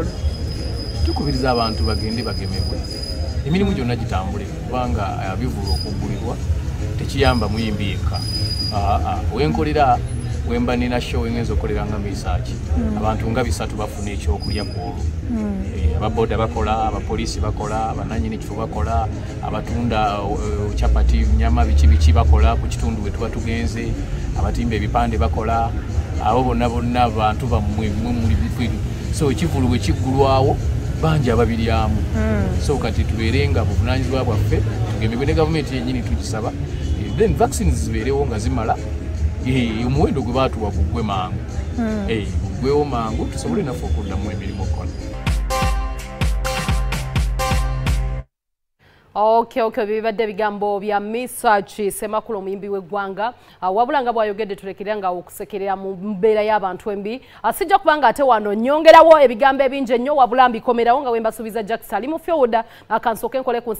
Ebivvulu tukubiriza abantu bagende bagemebwe, emirimu gyonna gitambule, kubanga ebivvulu okuggulibwa tekiyamba muyimbi yekka. Wenkolera wemba nina show engenza okukolera nga Mesach, abantu nga 3 bafuna ekyokulya ku olwo. Ababoda bakola, abapoliisi bakola, abananyini kifo bakola, abatunda chapati, nyama, biki biki bakola ku kitundu we tuba tugenze, abatimba ebipande bakola, abo bonna bonna abantu bammwe mwe muli. So ekivvulu bwe kiggulwawo bangi ababiryamu. So kati tubeere nga buvunaanyizibwa bwaffe tugemebwe ne gavumenti yennyini tugisaba, then vaccines zibeerewo nga zimala, omuwendo gwe baatuwa gugwe mangu, gugwewo mangu tusobole naffe okuddamu emirimu okukola. Okay, bibadde bigambo bya Mesach Ssemakula omuyimbi w'eggwanga. Wabula nga bw'ayogedde tulekera nga okusekerera mu mbeera y'abantu embi. Sijja kubanga ate wano nnyongerawo ebigambo ebingi ennyo, wabula mbikomerawo nga bwe mbasuubiza Jackson ali mu field. Akansooke nkole ku